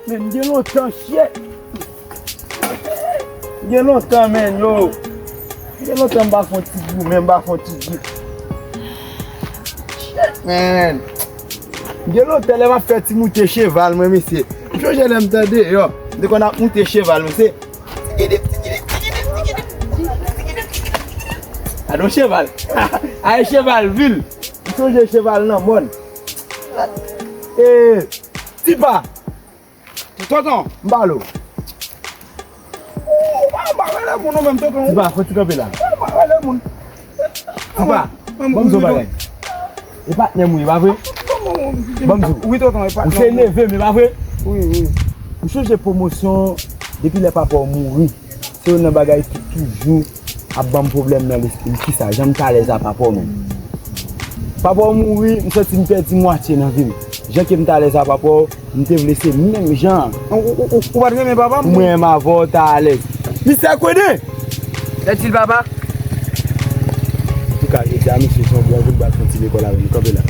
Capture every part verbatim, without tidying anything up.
Men, m gen lontan, shit. M gen lontan, men, yo. M gen lontan m pa fè yon ti goumen, m pa fè yon ti gou. Shit, man. M gen lontan lè m ap fè ti moute cheval, mwen, mesye. M sonje lè m t deyò. M te konn ap moute cheval, mesye. Gade yon cheval. Ay, cheval vil. M sonje cheval nan mòn. E, Tipa. Tonton, m pale w. Ou pa, ou pa rele moun ou menm, tonton. Tipa, fò ti kanpe la. Ou pa rele moun. Tipa, ban m di w bagay. E patnè m ou ye, pa vre? Ban m di w. Wi, tonton, e patnè m. Ou se neve m, e pa vre? Wi, wi. Ou sonje pwomosyon depi lè papa w mouri. Se youn nan bagay ki toujou ap ban m pwoblèm nan lespri m. Kisa? Jan m t alèz a papa w menm. Papa w mouri, m santi m pèdi mwatye nan vi m. Jan ke m t alèz a papa w, m te vle se menm jan an. Ou, ou, ou, ou pa t renmen papa m? Mwen menm avè w ta alèz. Mistè Kwene! Sètil papa. Antouka, jodi a, mesye, se yon bon jou m pral fè yon ti lekòl avè nou. Kanpe la.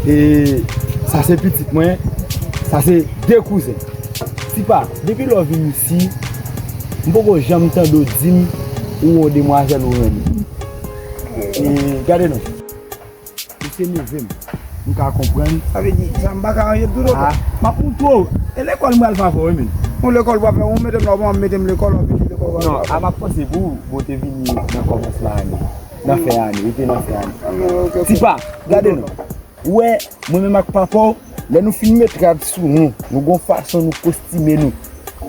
E sa se pitit mwen, sa se de kouzen. Tipa, depi lè w vin isi, m poko janm tande w di m ou yon demwazèl ou renmen. E, gade non. Ou se neve m. M ka konprann. Sa vle di, sa m pa ka ranje tou, tonton. Ah. M ap montre w. E lekòl m pral fè avè w, wi, men. Yon lekòl w ap fè, ou mete m la, ou pa mete m lekòl, w ap vin lekòl w ap fè. Non, a m ap panse pou ou, bon, te vini nan kòmansman ane. Nan fen ane, ou te nan fen ane. Ah, non, ok, ok. Tipa, gade non. Ou wè, mwen menm ak papa w, lè nou fin met rad sou nou, nou gon fason nou kostime nou.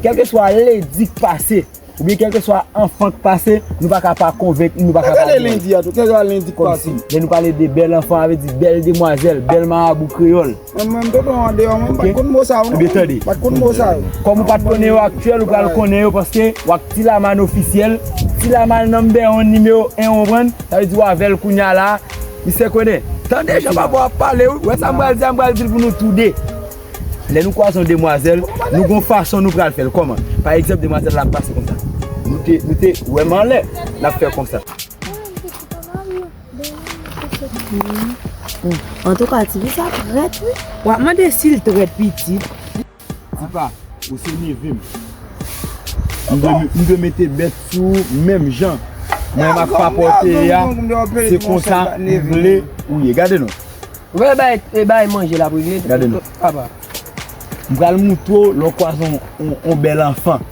Kèlkeswa lendi k pase, oubyen kèlkeswa anfan k pase, nou pa ka pa konvenk li, nou pa ka pa. Kèlkeswa lendi a tou, kèlkeswa lendi k pase. Kòmsi, lè nou pale de bèl anfan, sa vle di bèl demwazèl, bèl marabou kreyòl. Mwen, mwen, tonton, andeyò, mwen, m pa t konn mo sa, non. Ebyen, tande. M pa t konn mo sa, yo. Kòm ou pa t konnen yo aktyèl, ou pral konnen yo paske w ak Tilaman ofisyèl. Tilaman number one, nimewo en, ou konprann? Sa vle di w avè l kounye a la. Mistè Kwene, tande jan papa w ap pale, wi. Ou wè sa m pral di a, m pral di l pou nou tou de. Lè nou kwaze yon demwazèl, nou gon fason nou pral fè l. Kòman? Pa egzanp, demwazèl la ap pase konsa. Nou te, nou te wè m anlè, n ap fè konsa. Antouka, tifi sa trèt, wi. W ap mande si l trèt, pitit. Tipa, ou se neve m. M dwe, m dwe mete bèt sou ou menm jan. Mwen m ap papòte a, se konsa m vle ou ye. Gade non. Ou wè bay, e bay manje l ap regle. Gade non. Papa. M pral moutre w lè w kwaze yon, yon, yon bèl anfan.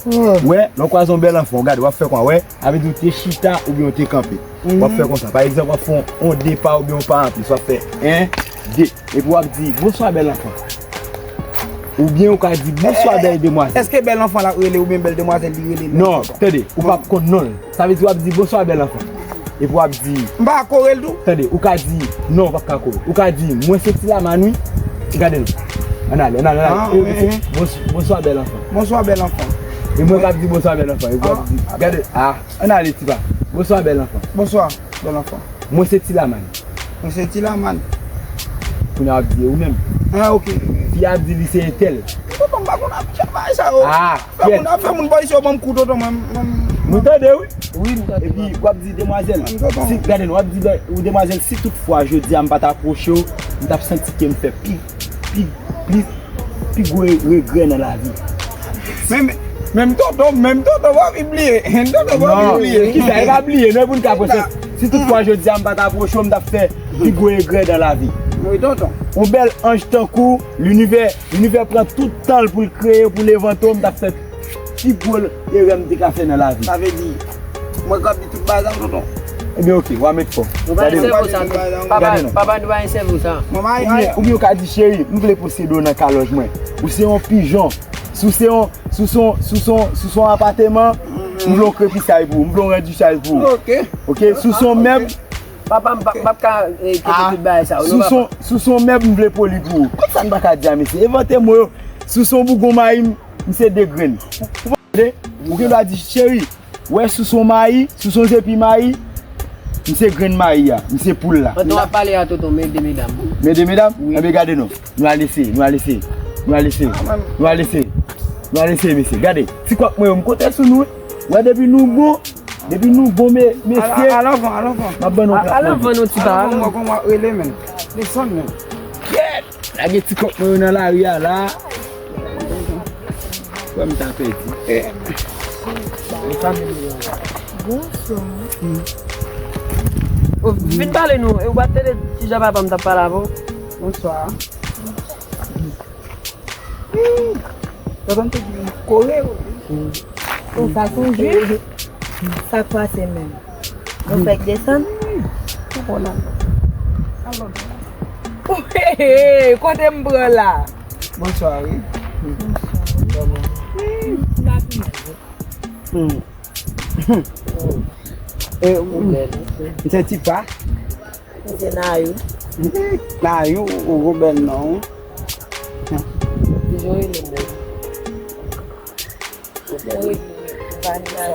Wè, lè w kwaze yon bèl anfan, gade, w ap fè kwa, wè, avè di w te chita oubyen w te kanpe. W ap fè konsa. Pa egzanp, w ap fè yon, yon de pa oubyen yon pa anplis. W ap fè en, de. Epi w ap di, "Bonswa, bèl anfan." Oubyen ou ka di, "Bonswa, bèl demwazèl." Èske bèl anfan la rele oubyen bèl demwazèl li rele menm? Non, tande, ou p ap konn non l. Sa vle di w ap di, "Bonswa, bèl anfan." Epi w ap di. M pa ka kore l tou? Tande, ou ka di, non, ou p ap ka kore. Ou ka di, "Mwen se Tilaman, wi." Gade non. Ann ale, ann ale, ann ale. Ah, e, wi, e, wi. Bons-, bonswa, bèl anfan. Bonswa, bèl anfan. E mwen k ap di, "Bonswa, bèl anfan." Epi w ap di, gade, ah, ann ale, Tipa. "Bonswa, bèl anfan." Bonswa, bèl anfan. Mwen se Tilaman. Mwen se Tilaman. Kounye a w ap di, "E ou menm?" Ah, ok. Fi a ap di li se entèl. Tonton, m pa konn ap chavay sa yo. Ah, fè moun, fè moun bò isi yo ban m kou, tonton, mwen, mwen. Nou tande, wi. Wi, m tande. Epi, w ap di, "Demwazèl, si, gade non, w ap di, ou demwazèl, si toutfwa jodi a m pa t apwoche w, m t ap santi ke m fè pi, pi, plis, pi gwo regrè nan lavi." Men, men, men tonton, men tonton, w ap bliye. Tonton, w ap bliye. Kisa, e pa bliye, non, e pou n ka panse. Si toutfwa jodi a m pa t apwoche w, m t ap fè pi gwo regrè nan lavi. Wi, tonton. Yon bèl anj tankou w, linivè, linivè pran tout tan l pou l kreye, pou l envante w, m t ap fè pi gwo erè m te ka fè nan lavi. Sa vle di, mwen k ap di tout bagay sa, tonton. Ebyen, oke, w a met fò. Nou pa gen sèvo sa, non. Papa, papa, nou pa gen sèvo sa. Oubyen, oubyen w ka di, "Cheri, m vle posede w nan kalòj mwen." Ou se yon pijon. Si w se yon, si w se yon, si w se yon, si w se yon apateman, m vle yon krepisay pou ou, m vle yon randichay pou ou. Oke. Oke, si w se yon mèb. Papa, m p ap, m p ap ka, eh, kite tout bagay sa yo, non, papa. Si w se yon, si w se yon mèb, m vle poli pou ou. Kot sa n pa ka di a, mesye? Envante mo yo. Si w se yon bougon mayi, m, m se de grenn. Ou, ou konprann? Ou gen dwa di, "Cheri, wè, si w se yon mayi, si w se yon zepi mayi, m se grenn mayi a, m se poul la." Pandan w ap pale a, tonton, men de medam. Men de medam? Wi. Enben, gade non. Nou al eseye, nou al eseye. Nou al eseye. Nou al eseye. Nou al eseye, mesye. Gade, ti kòk mwen yo, m konte sou nou, wi. Wè, depi nou bon, depi nou bon, me-, mesye. Al, al anvan, al anvan. M ap ban nou plat manje. Al anvan, non, Tipa. Al anvan, kòman w ap rele, men? Desann, men. Kèt! Lage ti kòk mwen yo nan lari a la. Kwè m ta pèdi. Eh. Li pa menm yo. Bonswa. Ou vin pale nou, e ou pa t tande kijan papa m t ap pale avè w? Bonswa. Papa m te di m kore w. Ou sa sonje? Sa k pase menm? Nou fèk desann? Ou konn la. Hey, hey, kote m pran la? Bonswa, wi. Lapli. Hmm. Eh, hmm. M se Tipa. M se Nayou. Nayou, ou gon bèl non. Kijan w rele m bèl? Ou rele m Vanessa.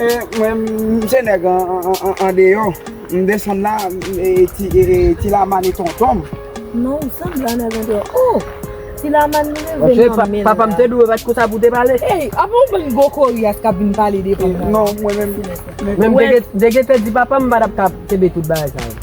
Eh, mwen, m se nèg an, an, an, an deyò. M desann la, e, ti, e, e, ti Lamann e tonton m. Non, ou sanble a nèg an deyò. Oh! Ti Lamann nou leve nan men la. Papa m te di w e pa t konsa pou w te pale. Ey, apa w bann gwo koryas k ap vin pale devan m la? Non, mwen menm. Men m te gen- te gentan di papa m pa t ap ka kenbe tout bagay sa yo.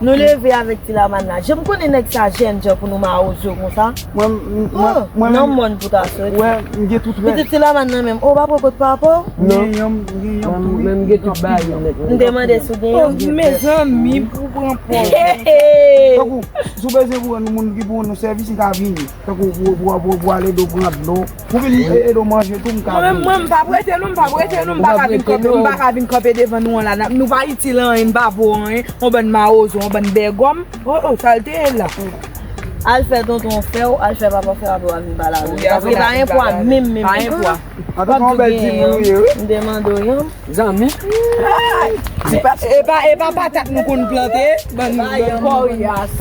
Nou leve avèk ti Lamann la. Jan m konnen nèg sa jèn jan pou nou mawozo konsa. Mwen, mwen, mwen Non, menm. Mòn pou ta sot. Wè, m gen tout rèd. Pitit ti Lamann nan menm. Oh, pa poko pa rapò. M gen yanm, m gen yanm tou. Men m gen tout bagay yo nèt. M te mande si w gen yanm. Mezanmi, pou pran pòz. Hey, hey. Tankou, si w bezwen pou rann moun ki pou rann nou sèvis, m ka vini. Tankou pou, pou, pou, pou ale do pran dlo. Pou vin e- ede w manje tou, m ka Mwen menm, vini. mwen, m p ap rete non, m p ap rete non, m pa ka vin kanpe, m pa ka vin kanpe devan nou an la. Nou pa itil anyen, n pa vo anyen. On bann mawozo, on bann bègòm. Oh, oh, sa l te ye la. Al fè tonton fè w, al fè papa fè w, apre w al vin pale avè m. Wi, apre Paske pa gen pwa, menm, menm. Pa gen pwa. Antouka, yon bèl timoun ou ye, wi. M te mande w yanm. Zanmi. E pa, e pa patat nou konn plante, bann, bann koryas.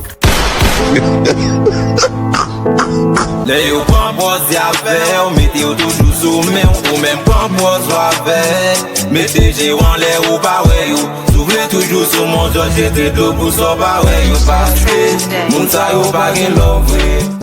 Lè yo pran pòz y avè w, mete yo toujou sou men w, ou menm pran pòz w avè. Mete je w anlè ou pa wè yo. Si w vle toujou sou mond, jòj jete dlo pou sa w pa wè yo. Paske moun sa yo pa gen love vre.